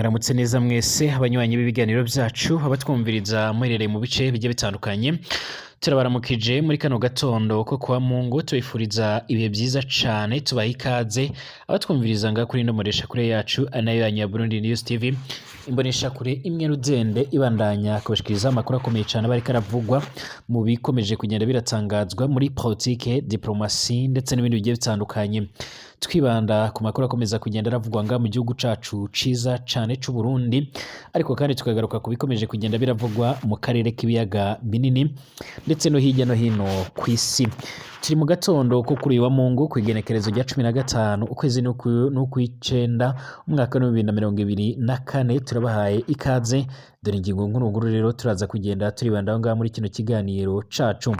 Mwaramutse neza mwese abanywanyi b'ibiganiro byacu, abatwumviriza muherereye mu bice bigiye bitandukanye. Turabaramukije muri kano gatondo ko kwa Mungu, tubifuriza ibihe byiza cane, tubaha ikaze abatwumviriza ngaha kuri ino mboneshakure yacu nayo yanyu ya Burundi News TV, imboneshakure imwe rudende ibandanya kubashikiriza amakuru akomeye cane aba ariko aravugwa mu bikomeje kugenda biratangazwa muri politike, diplomasi ndetse n'ibindi bigiye bitandukanye. Twibanda ku makuru akomeza kugenda aravugwa ngaha mu gihugu cacu ciza cane c'u Burundi, ariko kandi tukagaruka ku bikomeje kugenda biravugwa mu karere k'ibiyaga binini ndetse no hirya no hino kw'isi. Turi mu gatondo ko kuri uyu wa Mungu kw'igenekerezo rya 15 ukwezi n'ukw'icenda umwaka w'ibihumbi 2024. Turabahaye ikaze. Dore ingingo nkuru nkuru rero turaza kugenda turibandaho ngaha muri kino kiganiro cacu.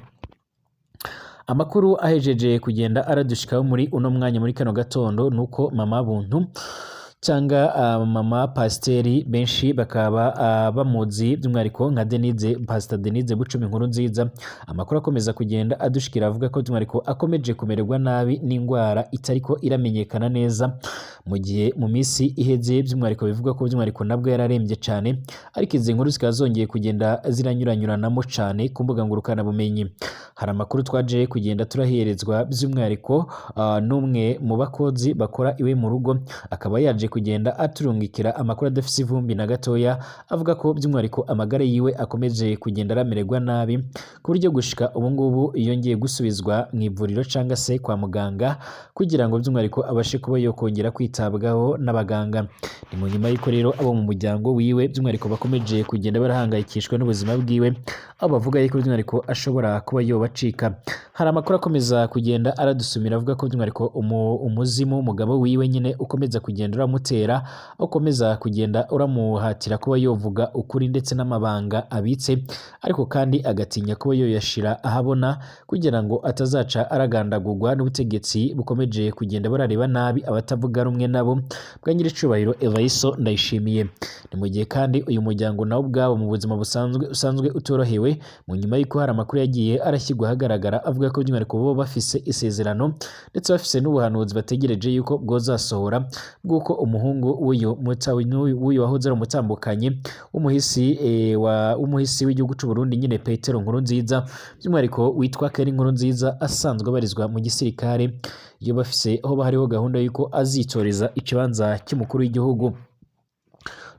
Amakuru ahejeje kugenda aradushikaho muri uno mwanya muri kano gatondo nuko Mama Buntu cyangwa mama pasiteri, benshi bakaba bamuzi by'umwihariko nka Denise, Pastor Denise Bucumi Inkuru Nziza. Amakuru akomeza kugenda adushikira avuga ko by'umwihariko akomeje kumererwa nabi n'indwara itariko iramenyekana neza, mu gihe mu minsi iheze by'umwihariko bivuga ko by'umwihariko nabwo yararembye cyane, ariko izi nkuru zikaba zongeye kugenda ziranyuranyuranamo cyane ku mbuga ngurukanabumenyi. Hari amakuru twaje kugenda turaherezwa by'umwihariko n'umwe mu bakozi bakora iwe mu rugo, akaba yaje kugenda aturungikira amakuru adafise ivumbi na gatoya, avuga ko by'umwihariko amagara yiwe akomeje kugenda aramererwa nabi, ku buryo gushika ubu ngubu yongeye gusubizwa mu ivuriro cyangwa se kwa muganga kugira ngo by'umwihariko abashe kuba yokongera kwitabwaho n'abaganga. Ni mu nyuma y'uko rero abo mu muryango wiwe by'umwihariko bakomeje kugenda barahangayikishwa n'ubuzima bwiwe, aho bavuga yuko by'umwihariko ashobora kuba yobacika. Hari amakuru akomeza kugenda aradusumira avuga ko by'umwihariko umuzimu w'umugabo wiwe nyine ukomeza kugenda uramutera, ukomeza kugenda uramuhatira kuba yovuga ukuri ndetse n'amabanga abitse, ariko kandi agatinya kuba yoyashira ahabona kugira ngo atazaca aragandagurwa n'ubutegetsi bukomeje kugenda barareba nabi abatavuga rumwe nabo bwa nyiricubahiro Evaristo Ndayishimiye. Ni mu gihe kandi uyu muryango nawo ubwabo mu buzima busanzwe usanzwe utorohewe, mu nyuma y'uko hari amakuru yagiye arashyirwa ahagaragara avuga ko by'umwihariko bo bafise isezerano ndetse bafise n'ubuhanuzi bategereje yuko bwozasohora, bw'uko umuhungu w'uyu wahoze ari umutambukanyi w'umuhisi w'igihugu c'u Burundi nyine Petero Nkurunziza, by'umwihariko witwa Keri Nkurunziza, asanzwe abarizwa mu gisirikare, iyo bafise aho hariho gahunda y'uko azitoreza ikibanza cy'umukuru w'igihugu.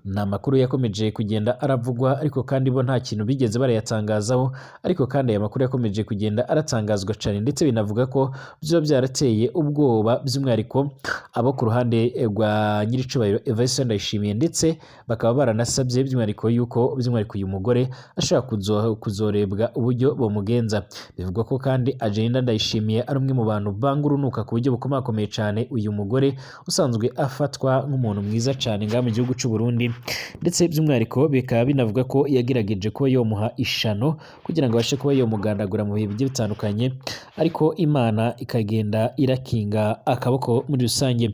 Ni amakuru yakomeje kugenda aravugwa, ariko kandi bo nta kintu bigeze barayatangazaho, ariko kandi aya makuru yakomeje kugenda aratangazwa cyane, ndetse binavuga ko byoba byarateye ubwoba by'umwihariko abo ku ruhande rwa nyiricubahiro Evariste Ndayishimiye, ndetse bakaba baranasabye by'umwihariko yuko by'umwihariko uyu mugore ashobora kuzorebwa uburyo bamugenza. Bivugwa ko kandi Agenda Ndayishimiye ari umwe mu bantu banga urunuka ku buryo bukomakomeye cyane uyu mugore usanzwe afatwa nk'umuntu mwiza cyane ngaha mu gihugu c'u Burundi, ndetse by'umwihariko bikaba binavuga ko yagerageje kuba yomuha ishano kugira ngo abashe kuba yomugandagura mu bihe bigiye bitandukanye, ariko Imana ikagenda irakinga akaboko muri rusange.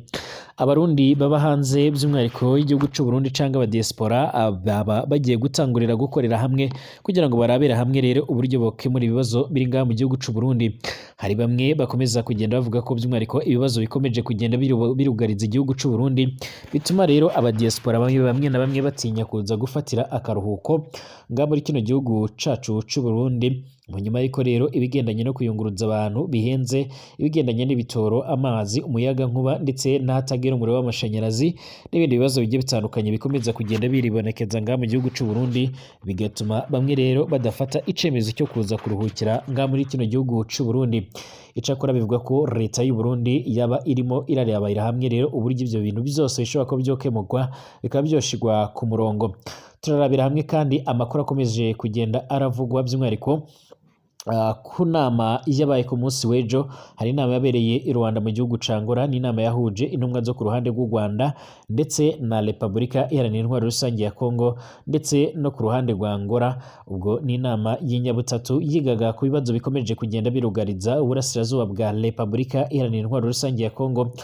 Abarundi baba hanze by'umwihariko y'igihugu c'u Burundi canke aba diaspora baba bagiye gutangurira gukorera hamwe kugira ngo barabere hamwe rero uburyo bokemura ibibazo biri ngaha mu gihugu c'u Burundi. Hari bamwe bakomeza kugenda bavuga ko by'umwihariko ibibazo bikomeje kugenda birugariza igihugu c'u Burundi, bituma rero aba diaspora bamwe bamwe na bamwe batinya kuza gufatira akaruhuko ngaha muri kino gihugu cacu c'u Burundi. Mu nyuma y'uko rero ibigendanye no kuyunguruza abantu bihenze, ibigendanye n'ibitoro, amazi, umuyaga nkuba ndetse n'ahatagera umuriro w'amashanyarazi n'ibindi bibazo bigiye bitandukanye bikomeza kugenda biribonekeza ngaha mu gihugu c'u Burundi, bigatuma bamwe rero badafata icemezo cyo kuza kuruhukira ngaha muri kino gihugu c'u Burundi. Icakora bivuga ko leta y'u Burundi yaba irimo irarebera hamwe rero uburyo ivyo bintu byose bishobora kuba vyokemurwa bikaba vyoshirwa ku murongo. Turarabira hamwe kandi amakuru akomeje kugenda aravugwa by'umwihariko ku nama yabaye ku munsi w'ejo. Hari inama yabereye i Rwanda mu gihugu ca Angola, ni inama yahuje intumwa zo ku ruhande rw'u Rwanda ndetse na Repubulika Iharanira Intwaro Rusange ya Kongo ndetse no ku ruhande rwa Angola. Ubwo ni inama y'inyabutatu yigaga ku bibazo bikomeje kugenda birugariza uburasirazuba bwa Repubulika Iharanira Intwaro Rusange ya Kongo.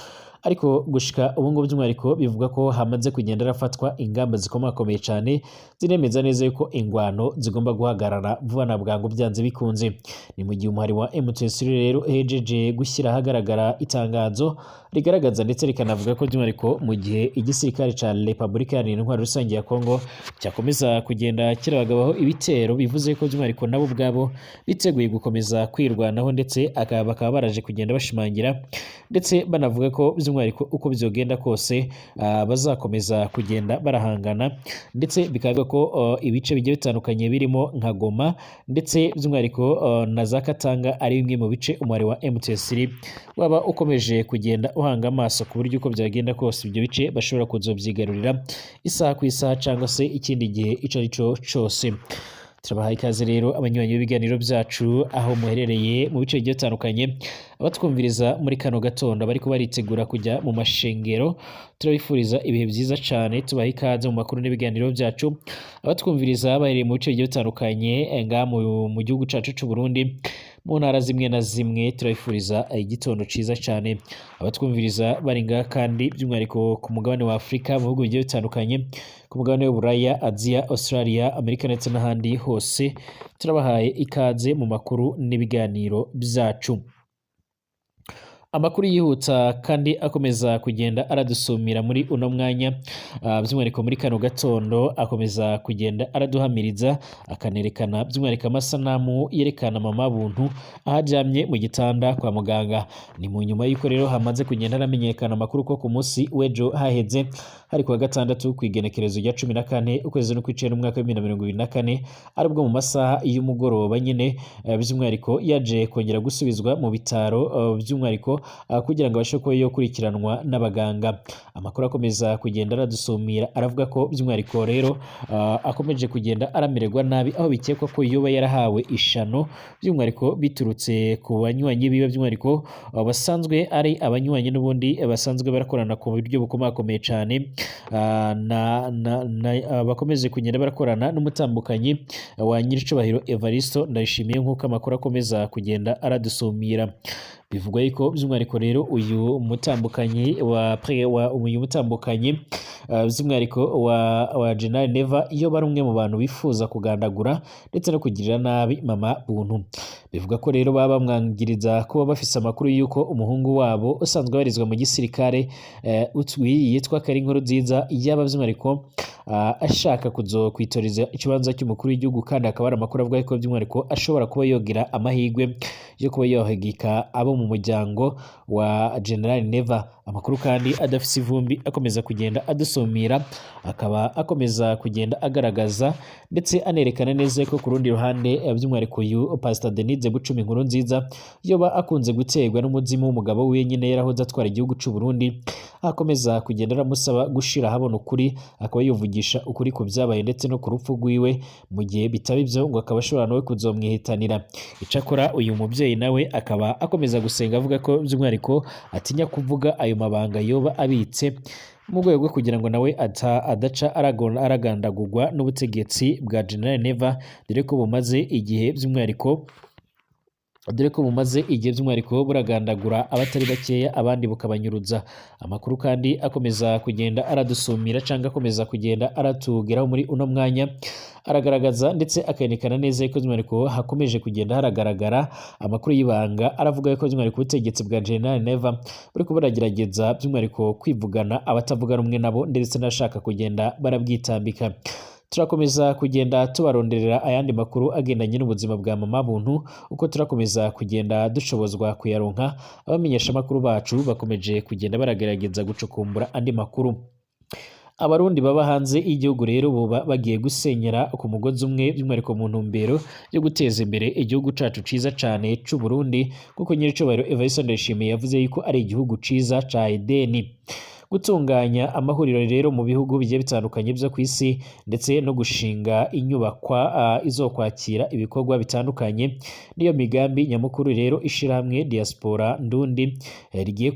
Ariko gushika ubu ngubu by'umwihariko bivuga ko hamaze kugenda harafatwa ingamba zikomakomeye cane zinemeza neza yuko ingwano zigomba guhagarara vuba na bwangu byanze bikunze. Ni mu gihe umuhari wa M23 rero uhejeje gushyira ahagaragara itangazo rigaragaza ndetse rikanavuga ko by'umwihariko mu gihe igisirikare ca Repubulika Iharanira Intwaro Rusange ya Kongo cyakomeza kugenda kirabagabaho ibitero, bivuze ko by'umwihariko nabo ubwabo biteguye gukomeza kwirwanaho, ndetse bakaba baraje kugenda bashimangira ndetse banavuga ko by'umwihariko uko byogenda kose bazakomeza kugenda barahangana, ndetse bikaba bivuga ko ibice bigiye bitandukanye birimo nka Goma ndetse by'umwihariko na za Katanga ari bimwe mu bice umubare wa M23 waba ukomeje kugenda uhanga amaso, ku buryo uko byagenda kose ibyo bice bashobora kuzobyigarurira isaha ku isaha cyangwa se ikindi gihe ico ari cyo cyose. Turabahaye ikaze rero abanywanyi b'ibiganiro byacu aho muherereye mu bice bigiye bitandukanye, abatwumviriza muri kano gatondo bariko baritegura kujya mu mashengero, turabifuriza ibihe byiza cyane, tubaha ikaze mu makuru n'ibiganiro byacu. Abatwumviriza baherereye mu bice bigiye bitandukanye ngaha mu gihugu cacu c'u Burundi, mu ntara zimwe na zimwe, turabifuriza igitondo ciza cyane. Abatwumviriza bari ngaha kandi by'umwihariko ku mugabane wa Afurika, mu bihugu bigiye bitandukanye, ku mugabane w'Uburaya, Aziya, Australia, Amerika ndetse n'ahandi hose, turabahaye ikaze mu makuru n'ibiganiro byacu. Amakuru yihuta kandi akomeza kugenda aradusumira muri uno mwanya, by'umwihariko muri kano gatondo, akomeza kugenda araduhamiriza akanerekana by'umwihariko amasanamu yerekana mama Buntu aho aryamye mu gitanda kwa muganga. Ni mu nyuma y'uko rero hamaze kugenda haramenyekana amakuru ko ku munsi w'ejo haheze, hari kuwa gatandatu ku igenekerezo rya 14 ukwezi n'ukwicenda umwaka wa 2024, aribwo mu masaha y'umugoroba nyine by'umwihariko yaje kongera gusubizwa mu bitaro, by'umwihariko kugira ngo abashe kuba yokurikiranwa n'abaganga. Amakuru akomeza kugenda aradusumira aravuga ko by'umwihariko rero akomeje kugenda aramererwa nabi, aho bikekwa ko yoba yarahawe ishano by'umwihariko biturutse ku banywanyi biwe, by'umwihariko basanzwe ari abanywanyi n'ubundi basanzwe barakorana ku buryo bukomakomeye cyane, bakomeje kugenda barakorana n'umutambukanyi wa Nyiricubahiro Evaristo Ndayishimiye, nk'uko amakuru akomeza kugenda aradusumira. Bivugwa yuko by'umwihariko rero uyu mutambukanyi wa uyu mutambukanyi by'umwihariko wa General Neva iyo bari umwe mu bantu bifuza kugandagura ndetse no kugirira nabi mama Buntu. Bivuga ko rero baba bamwangiriza kuba bafise amakuru yuko umuhungu wabo usanzwe abarizwa mu gisirikare yitwa Kari Nkurunziza yaba by'umwihariko ashaka kuzokwitoreza ikibanza cy'umukuru w'igihugu, kandi akaba ari amakuru avuga ko by'umwihariko ashobora kuba yogira amahirwe yo kuba yohagika abo mu muryango wa General Neva. Amakuru kandi adafise ivumbi akomeza kugenda adusumira, akaba akomeza kugenda agaragaza ndetse anerekana neza ko ku rundi ruhande by'umwihariko uyu Pastor Denise Bucumi Nkurunziza yoba akunze guterwa n'umuzimu w'umugabo wiwe nyine yarahoze atwara igihugu c'u Burundi, akomeza kugenda aramusaba gushira ahabona ukuri, akaba yuvugisha ukuri ku byabaye ndetse no ku rupfu rwiwe, mu gihe bitaba ibyo ngo akaba ashobora nawe kuzomwihitanira. Icakora uyu mubyeyi nawe akaba akomeza gusenga avuga ko by'umwihariko atinya kuvuga ayo mabanga yoba abitse, mu rwego rwo kugira ngo nawe adaca aragandagurwa n'ubutegetsi bwa General Neva, dore ko bumaze igihe by'umwihariko buragandagura abatari bakeya, abandi bukabanyuruza. Amakuru kandi akomeza kugenda aradusumira cyangwa akomeza kugenda aratugeraho muri uno mwanya, aragaragaza ndetse akerekana neza ko by'umwihariko hakomeje kugenda haragaragara amakuru y'ibanga aravuga ko by'umwihariko ubutegetsi bwa General Neva buri kuburagerageza by'umwihariko kwivugana abatavuga rumwe nabo ndetse n'abashaka kugenda barabwitambika. Turakomeza kugenda tubaronderera ayandi makuru agendanye n'ubuzima bwa mama Buntu, uko turakomeza kugenda dushobozwa kuyaronka. Abamenyesha amakuru bacu bakomeje kugenda baragerageza gucukumbura andi makuru. Abarundi baba hanze y'igihugu rero boba bagiye gusenyera ku mugozi umwe, by'umwihariko mu ntumbero yo guteza imbere igihugu cacu ciza cane c'u Burundi, kuko Nyiricubahiro Evariste Ndayishimiye yavuze yuko ari igihugu ciza ca Edeni. Gutunganya amahuriro rero mu bihugu bigiye bitandukanye vyo kw'isi, ndetse no gushinga inyubakwa izokwakira ibikorwa bitandukanye, niyo migambi nyamukuru rero ishirahamwe Diaspora Ndundi rigiye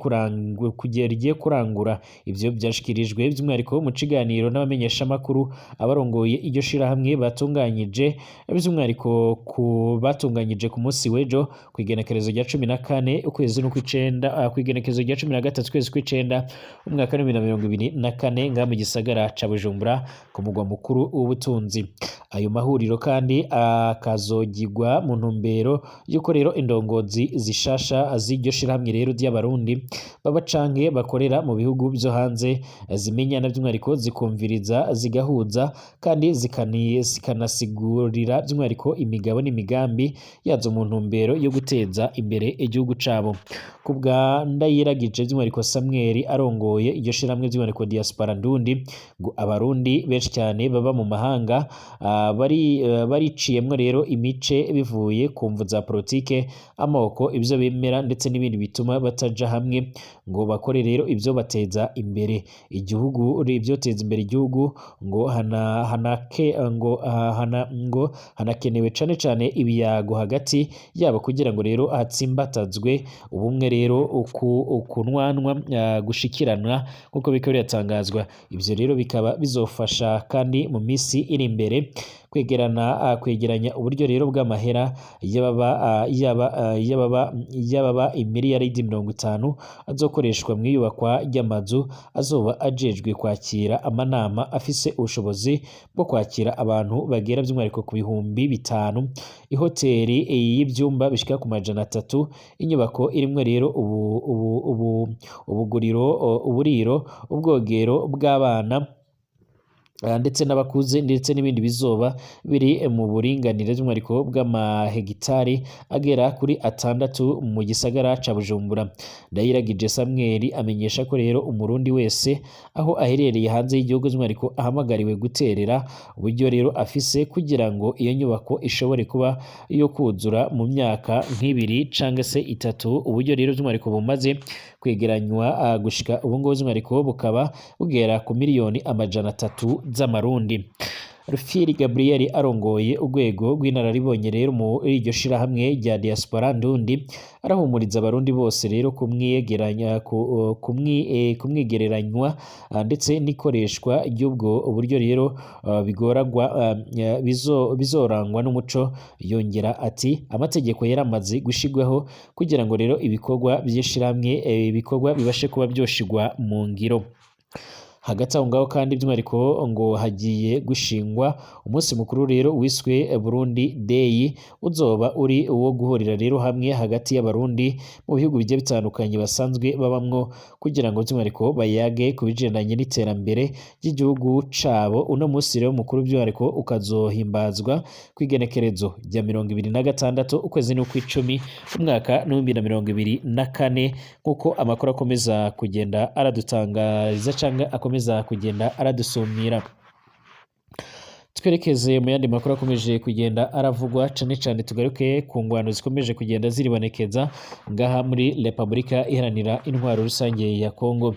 kurangura. Ivyo vyashikirijwe by'umwihariko mu kiganiro n'abamenyeshamakuru abarongoye iryo shirahamwe batunganyije, by'umwihariko ku batunganyije ku munsi w'ejo kw'igenekerezo rya 14 ukwezi n'ukw'icenda, kw'igenekerezo rya 13 ukwezi kw'icenda umwaka wa 2024 ngaha mu gisagara ca Bujumbura ku mugwa mukuru w'ubutunzi. Ayo mahuriro kandi akazogirwa mu ntumbero y'uko rero indongozi zishasha z'iryo shirahamwe rero ry'Abarundi baba canke bakorera mu bihugu vyo hanze zimenyana, by'umwihariko zikumviriza, zigahuza kandi zikanasigurira by'umwihariko imigabo n'imigambi yazo mu ntumbero yo guteza imbere igihugu cabo. Kubwa Ndayiragije by'umwihariko Samuel arongoye iryo shirahamwe by'umwihariko Diaspora Ndundi, ngo Abarundi benshi cyane baba mu mahanga bariciyemwo rero imice bivuye ku mvu za politike, amoko, ivyo bemera ndetse n'ibindi bituma bataja hamwe ngo bakore rero ivyo bateza imbere igihugu, ivyoteza imbere igihugu. Ngo hana hanake ngo hana ngo hanakenewe cane cane ibiyago hagati yabo kugira ngo rero hatsimbatazwe ubumwe rero ukunwanwa gushikirana nkuko biriko biratangazwa. Ivyo rero bikaba bizofasha kandi mu misi iri imbere kwegerana kwegeranya uburyo rero bw'amahera yababa imiliyaridi 50 azokoreshwa mu iyubakwa ry'amazu azoba ajejwe kwakira amanama afise ubushobozi bwo kwakira abantu bagera by'umwihariko ku 5000, ihoteli y'ivyumba bishika ku 300, inyubako irimwo rero ubuguriro, uburiro, ubwogero bw'abana ndetse n'abakuze, ndetse n'ibindi bizoba biri mu buringanire by'umwihariko bw'amahegitari agera kuri 6 mu gisagara ca Bujumbura. Ndayiragije Samuel amenyesha ko rero Umurundi wese aho aherereye hanze y'igihugu by'umwihariko ahamagariwe guterera uburyo rero afise kugira ngo iyo nyubako ishobore kuba yo kuzura mu myaka nk'ibiri canke se 3. Uburyo rero by'umwihariko bumaze kwegeranywa gushika ubu ngubu by'umwihariko bukaba bugera ku miliyoni 300 z'amarundi. Rufyiri Gabriel arongoye urwego rw'inararibonye rero muri iryo shirahamwe rya Diaspora Ndundi arahumuriza Abarundi bose rero kumwiyegeranya kumwigereranywa ndetse n'ikoreshwa ry'ubwo buryo rero bigoragwa bizorangwa n'umuco. Yongera ati amategeko yaramaze gushigwaho kugira ngo rero ibikorwa by'ishirahamwe ibikorwa bibashe kuba byoshigwa mu ngiro. Hagati aho ngaho kandi by'umwihariko ngo hagiye gushingwa umunsi mukuru rero wiswe Burundi Day, uzoba uri uwo guhurira rero hamwe hagati y'Abarundi mu bihugu bigiye bitandukanye basanzwe babamwo kugira ngo by'umwihariko bayage ku bigendanye n'iterambere ry'igihugu cabo. Uno munsi rero mukuru by'umwihariko ukazohimbazwa kw'igenekerezo rya 26 ukwezi n'ukw'icumi umwaka 2024, nk'uko amakuru akomeza kugenda aradutangariza canke akomeza kugenda aradusumira. Twerekeze mu yandi makuru akomeje kugenda aravugwa, cane cane tugaruke ku ngwano zikomeje kugenda ziribonekeza ngaha muri Repubulika Iharanira Intwaro Rusange ya Kongo.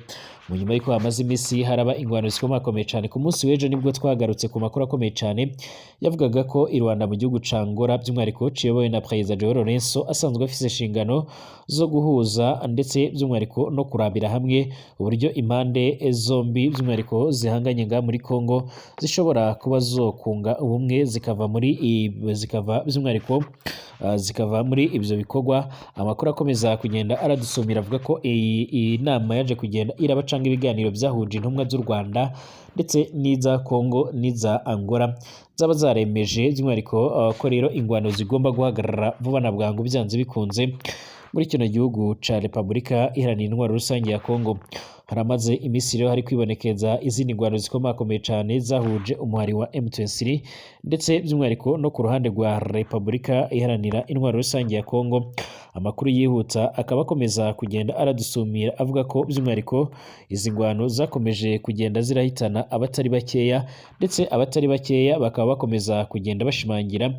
Mu nyuma y'uko hamaze imisi haraba ingwano zikomakomeye cane, ku munsi w'ejo nibwo twagarutse ku makuru akomeye cane yavugaga ko i Rwanda mu gihugu ca Angola by'umwihariko ciyobowe na Perezida João Lourenço asanzwe afise inshingano zo guhuza ndetse by'umwihariko no kurabira hamwe uburyo impande zombi by'umwihariko zihanganye ngaha muri Kongo zishobora kuba zokunga ubumwe zikava muri zikava by'umwihariko zikava muri ivyo bikorwa. Amakuru akomeza kugenda aradusumira avuga ko iyi nama yaje kugenda iraba canke ibiganiro byahuje intumwa z'u Rwanda ndetse n'iza Kongo n'iza Angola zaba zaremeje by'umwihariko ko rero ingwano zigomba guhagarara vuba na bwangu byanze bikunze muri kino gihugu ca Repubulika Iharanira Intwaro Rusange ya Kongo. Haramaze imisi rero hari kwibonekeza izindi ngwano zikomakomeye cane zahuje umuhari wa M23 ndetse by'umwihariko no ku ruhande rwa Repubulika Iharanira Intwaro Rusange ya Kongo. Amakuru yihuta akaba akomeza kugenda aradusumira avuga ko by'umwihariko izi ngwano zakomeje kugenda zirahitana abatari bakeya, ndetse abatari bakeya bakaba bakomeza kugenda bashimangira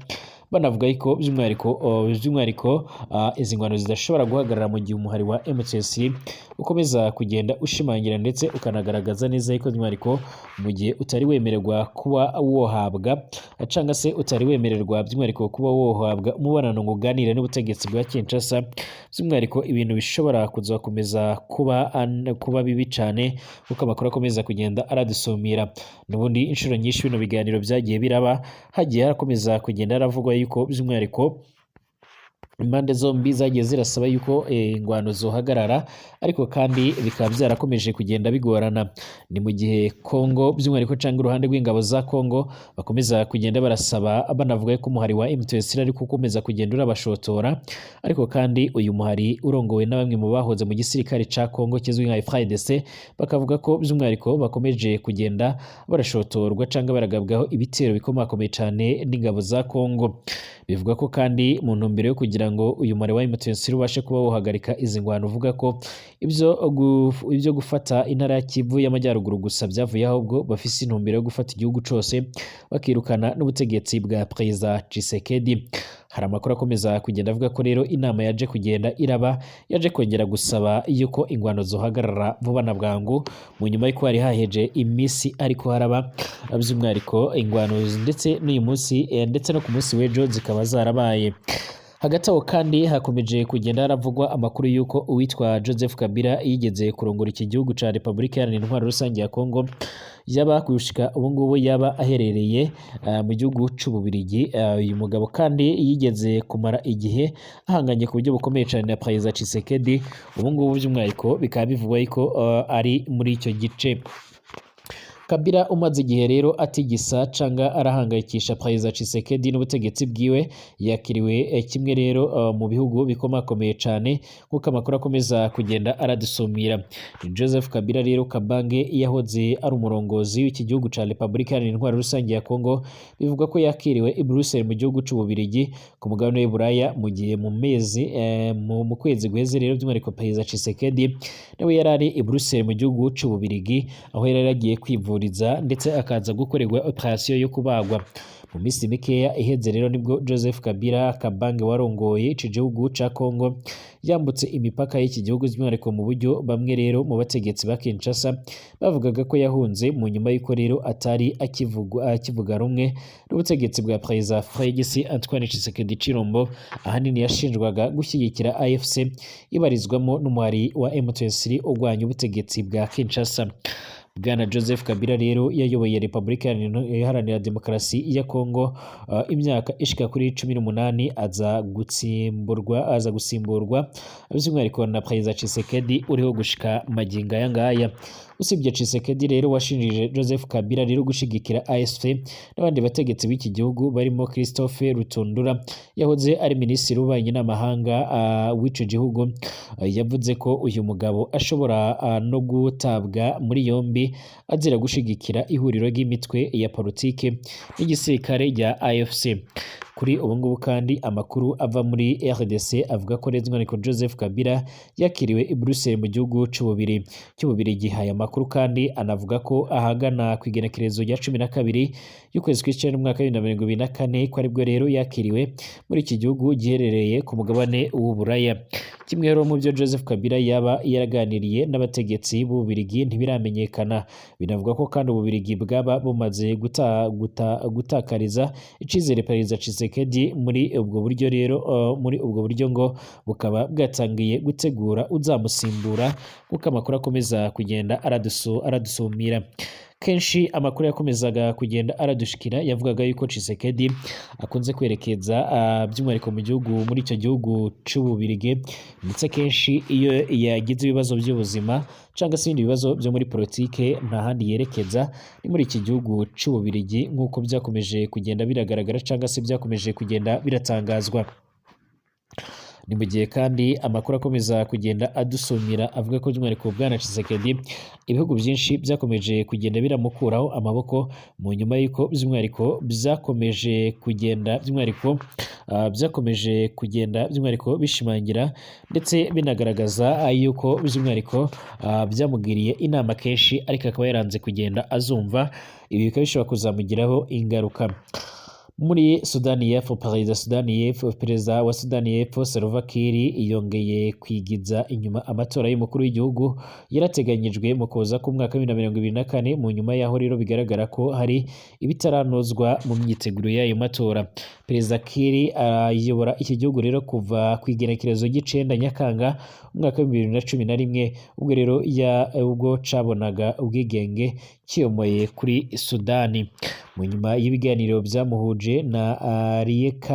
Banavuga yuko by'umwihariko izi ngwano zidashobora guhagarara mu gihe umuhari wa M23 ukomeza kugenda ushimangira ndetse ukanagaragaza neza yuko by'umwihariko mu gihe utari wemererwa kuba wohabwa cyangwa se utari wemererwa by'umwihariko kuba wohabwa umubonano ngo uganire n'ubutegetsi bwa Kinshasa, by'umwihariko ibintu bishobora kuzakomeza kuba bibi cyane, kuko amakuru akomeza kugenda aradusumira. N'ubundi inshuro nyinshi bino biganiro byagiye biraba, hagiye harakomeza kugenda haravugwa yuko by'umwihariko impande zombi zagiye zirasaba yuko ingwano zohagarara, ariko kandi bikaba byarakomeje kugenda bigorana. Ni mu gihe Kongo by'umwihariko cyangwa uruhande rw'ingabo za Kongo bakomeza kugenda barasaba, banavuga ko umuhari wa M23 ariko ukomeza kugenda urabashotora, ariko kandi uyu muhari urongowe na bamwe mu bahoze mu gisirikare ca Kongo kizwi nka FARDC, bakavuga ko by'umwihariko bakomeje kugenda barashotorwa cyangwa baragabwaho ibitero bikomakomeye cyane n'ingabo za Kongo. Bivuga ko kandi mu ntumbero yo kugira ngo uyu muhari wa M23 ubashe kuba wohagarika izi ngwano, uvuga ko ibyo gufata intara ya Kivu y'Amajyaruguru gusa byavuye, ahubwo bafise intumbero yo gufata igihugu cose bakirukana n'ubutegetsi bwa Perezida Tshisekedi. Hari amakuru akomeza kugenda avuga ko rero inama yaje kugenda iraba yaje kongera gusaba yuko ingwano zohagarara vuba na bwangu, mu nyuma y'uko hari haheje iminsi ariko haraba by'umwihariko ingwano, ndetse n'uyu munsi ndetse no ku munsi w'ejo zikaba zarabaye. Hagati aho kandi hakomeje kugenda haravugwa amakuru y'uko uwitwa Joseph Kabila yigeze kurongora iki gihugu ca Repubulika Iharanira Intwaro Rusange ya Kongo, yaba gushika ubu ngubu yaba aherereye mu gihugu c'Ububirigi. Uyu mugabo kandi yigeze kumara igihe ahanganye ku buryo bukomeye cyane na Perezida Tshisekedi, ubu ngubu by'umwihariko bikaba bivugwa yuko ari muri icyo gice. Kabila umaze igihe rero atigisa canga arahangayikisha Perezida Tshisekedi n'ubutegetsi bwiwe, yakiriwe kimwe rero mu bihugu bikomakomeye cyane, nk'uko amakuru akomeza kugenda aradusumira. Joseph Kabila rero Kabange yahoze ari umurongozi w'iki gihugu ca Repubulika Iharanira Intwaro Rusange ya Kongo, bivugwa ko yakiriwe i Brussels mu gihugu c'Ububirigi ku mugabane w'Iburaya, mu gihe mu mezi mu kwezi guheze rero by'umwihariko Perezida Tshisekedi nawe yari ari i Brussels mu gihugu c'Ububirigi, aho yari yagiye kwivuza ndetse akaza gukorerwa operation yo kubagwa. Mu minsi mikeya iheze rero nibwo Joseph Kabila Kabange warongoye ico gihugu ca Kongo yambutse imipaka y'iki gihugu, by'umwihariko mu buryo bamwe rero mu bategetsi ba Kinshasa bavugaga ko yahunze, mu nyuma y'uko rero atari akivuga rumwe n'ubutegetsi bwa Perezida Félix Antoine Tshisekedi Tshilombo, ahanini yashinjwaga gushyigikira AFC ibarizwamo n'umuhari wa M23 urwanya ubutegetsi bwa Kinshasa. Bwana Joseph Kabila rero yayoboye Repubulika Iharanira Demokarasi ya Kongo imyaka ishika kuri 18, aza gusimburwa by'umwihariko na Perezida Tshisekedi uriho gushika magingo aya ngaya. Usibye Tshisekedi rero washinjije Joseph Kabila rero gushigikira AFC, n'abandi bategetsi b'iki gihugu barimo Christophe Rutundura yahoze ari minisitiri w'ububanyi n'amahanga w'ico gihugu, yavuze ko uyu mugabo ashobora no gutabwa muri yombi azira gushigikira ihuriro ry'imitwe ya politike n'igisirikare rya AFC. Kuri ubu ngubu kandi amakuru ava muri RDC avuga ko by'umwihariko Joseph Kabila yakiriwe i Brussels mu gihugu cy'Ububirigi. Aya makuru kandi anavuga ko ahagana ku igenekerezo rya 12 y'ukwezi kw'icenda umwaka wa 2024, ko aribwo rero yakiriwe muri iki gihugu giherereye ku mugabane w'Uburaya. Kimwe rero mu byo Joseph Kabila yaba yaraganiriye n'abategetsi b'Ububirigi ntibiramenyekana. Binavuga ko kandi Ububirigi bwaba bumaze gutakariza icizere Perezida Tshisekedi muri ubwo buryo rero muri ubwo buryo ngo bukaba bwatangiye gutegura uzamusimbura, nk'uko amakuru akomeza kugenda aradusumira. Kenshi amakuru yakomezaga kugenda aradushikira yavugaga yuko Tshisekedi akunze kwerekeza by'umwihariko mu gihugu muri icyo gihugu c'Ububirigi, ndetse kenshi iyo yagize ibibazo by'ubuzima cyangwa se ibindi bibazo byo muri politike nta handi yerekeza ni muri iki gihugu c'Ububirigi, nk'uko byakomeje kugenda biragaragara cyangwa se byakomeje kugenda biratangazwa. Ni mu gihe kandi amakuru akomeza kugenda adusumira avuga ko by'umwihariko Bwana Tshisekedi ibihugu byinshi byakomeje kugenda biramukuraho amaboko, mu nyuma y'uko by'umwihariko byakomeje kugenda by'umwihariko byakomeje kugenda by'umwihariko bishimangira ndetse binagaragaza yuko by'umwihariko byamugiriye inama kenshi, ariko akaba yaranze kugenda azumva. Ibi bikaba bishobora kuzamugiraho ingaruka. Muri Sudani y'Epfo, perezida wa Sudani y'Epfo Salva Kiir yongeye kwigiza inyuma amatora y'umukuru w'igihugu yarateganyijwe mu kuza k'umwaka wa 2024, mu nyuma yaho rero bigaragara ko hari ibitaranozwa mu myiteguro y'ayo matora. Perezida Kiir ayobora iki gihugu rero kuva ku igenekerezo ry'icenda Nyakanga umwaka wa 2011, ubwo rero ubwo cabonaga ubwigenge kiyomoye kuri Sudani. Mu nyuma y'ibiganiro byamuhuje na Riek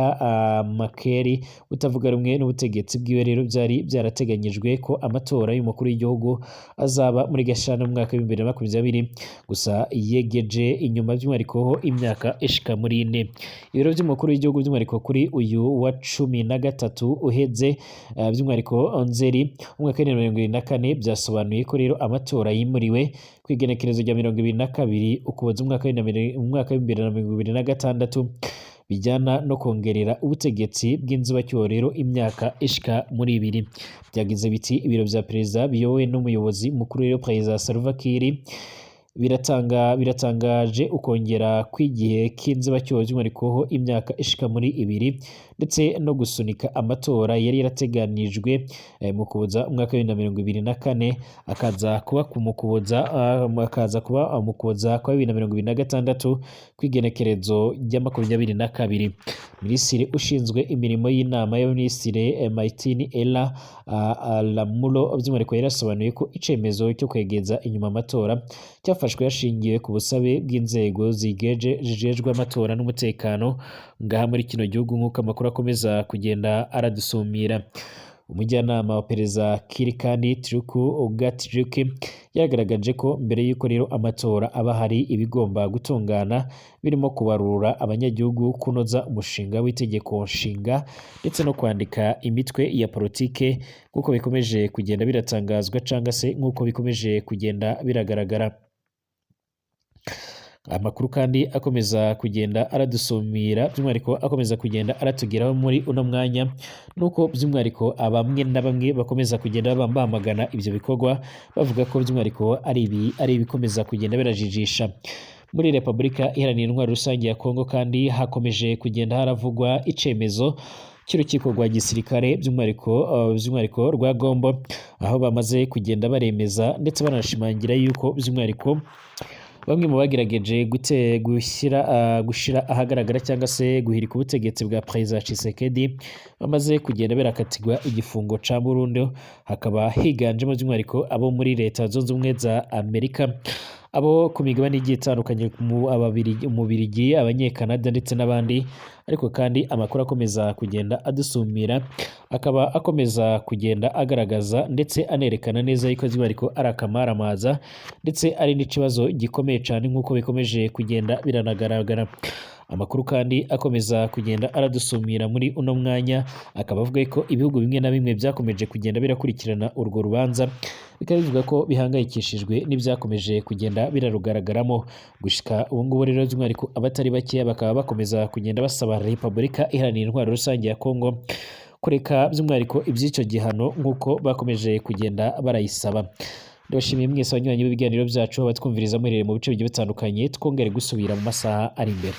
Machar utavuga rumwe n'ubutegetsi bwiwe rero, byari byarateganyijwe ko amatora y'umukuru w'igihugu azaba muri Gashyantare mu mwaka wa 2020, gusa yegeje inyuma by'umwihariko ho imyaka ishika muri ine. Ibiro by'umukuru w'igihugu by'umwihariko kuri uyu wa 13 uheze, by'umwihariko Nzeri umwaka wa 2024, byasobanuye ko rero amatora yimuriwe ku igenekerezo rya 22 Ukuboza umwaka wa 2026, bijyana no kongerera ubutegetsi bw'inzibacyuho rero imyaka ishika muri ibiri. Byagize biti: "Ibiro vya perezida biyobowe n'umuyobozi mukuru rero perezida Salva Kiir biratangaje ukongera kw'igihe k'inzibacyuho by'umwihariko ho imyaka ishika muri ibiri, ndetse no gusunika amatora yari yarateganijwe mu Kuboza umwaka wa 2024, akaza kuba ku Mukuboza, akaza kuba mu Kuboza kwa 2026 kw'igenekerezo rya 22." Minisitiri ushinzwe imirimo y'inama y'abaminisitiri, Martin Ella Lamuro, by'umwihariko yarasobanuye ko icemezo cyo kwegeza inyuma amatora cyafashwe hashingiwe ku busabe bw'inzego zijejwe amatora n'umutekano ngaha muri kino gihugu, nk'uko amakuru akomeza kugenda aradusumira. Umujyanama wa perezida Kiir kandi, Truku Gatjuk, yagaragaje ko mbere y'uko rero amatora aba hari ibigomba gutungana, birimo kubarura abanyagihugu, kunoza umushinga w'itegeko nshinga, ndetse no kwandika imitwe ya politike, nk'uko bikomeje kugenda biratangazwa cyangwa se nk'uko bikomeje kugenda biragaragara. Amakuru kandi akomeza kugenda aradusumira, by'umwihariko akomeza kugenda aratugeraho muri uno mwanya, nuko by'umwihariko abamwe na bamwe bakomeza kugenda bamagana ibyo bikorwa, bavuga ko by'umwihariko ari ibikomeza kugenda birajijisha. Muri Repubulika Iharanira Intwaro Rusange ya Kongo kandi hakomeje kugenda haravugwa icemezo cy'urukiko rwa gisirikare, by'umwihariko rwa Gombo, aho bamaze kugenda baremeza ndetse banashimangira yuko by'umwihariko bamwe mu bagerageje gushira ahagaragara cyangwa se guhirika ubutegetsi bwa Perezida Tshisekedi bamaze kugenda berakatirwa igifungo ca burundu, hakaba higanjemo by'umwihariko abo muri Leta Zunze Ubumwe za Amerika, abo ku migabane igiye itandukanye, mu Ababirigi, Abanyekanada ndetse n'abandi. Ariko kandi amakuru akomeza kugenda adusumira akaba akomeza kugenda agaragaza ndetse anerekana neza yuko by'umwihariko ari akamaramaza ndetse ari n'ikibazo gikomeye cyane, nk'uko bikomeje kugenda biranagaragara. Amakuru kandi akomeza kugenda aradusumira muri uno mwanya akaba avuga ko ibihugu bimwe na bimwe byakomeje kugenda birakurikirana urwo rubanza, bikaba bivuga ko bihangayikishijwe n'ibyakomeje kugenda birarugaragaramo gushika ubu ngubu. Rero by'umwihariko abatari bakeya bakaba bakomeza kugenda basaba Repubulika Iharanira Intwaro Rusange ya Kongo kureka by'umwihariko iby'icyo gihano, nk'uko bakomeje kugenda barayisaba. Ndabashimiye mwese abanywanyi b'ibiganiro byacu, abatwumviriza muherereye mu bice bigiye bitandukanye. Twongere gusubira mu masaha ari imbere.